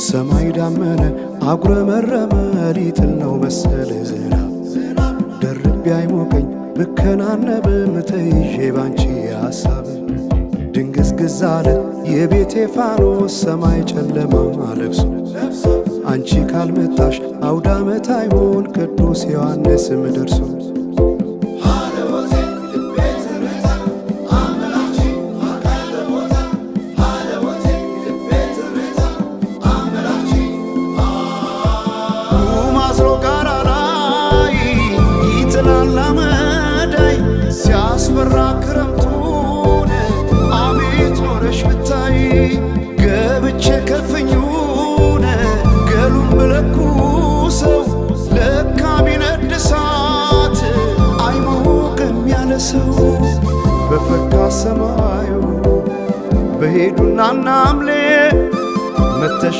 ሰማይ ዳመነ አጉረመረመ ሊጥል ነው መሰል ዝናብ ደርቤ አይሞቀኝ ብከናነብም ተይዤ ባንቺ ሐሳብ ድንግዝግዝ አለ የቤቴ ፋኖስ ሰማይ ጨለማ ለብሶ አንቺ ካልመጣሽ አውዳመት አይሆን ቅዱስ ዮሐንስም ደርሶ። ማዝሮ ጋራ ላይ ይጥላል አመዳይ ሲያስፈራ ክረምቱን አቤት ኖረሽ ብታይ ገብቼ ከፍኙን ገሉን ብለኩሰው ለካ ቢነድ እሳት አይሞቅም ያለ ሰው። በፈካ ሰማዩ በሄዱና ናምሌ መተሽ።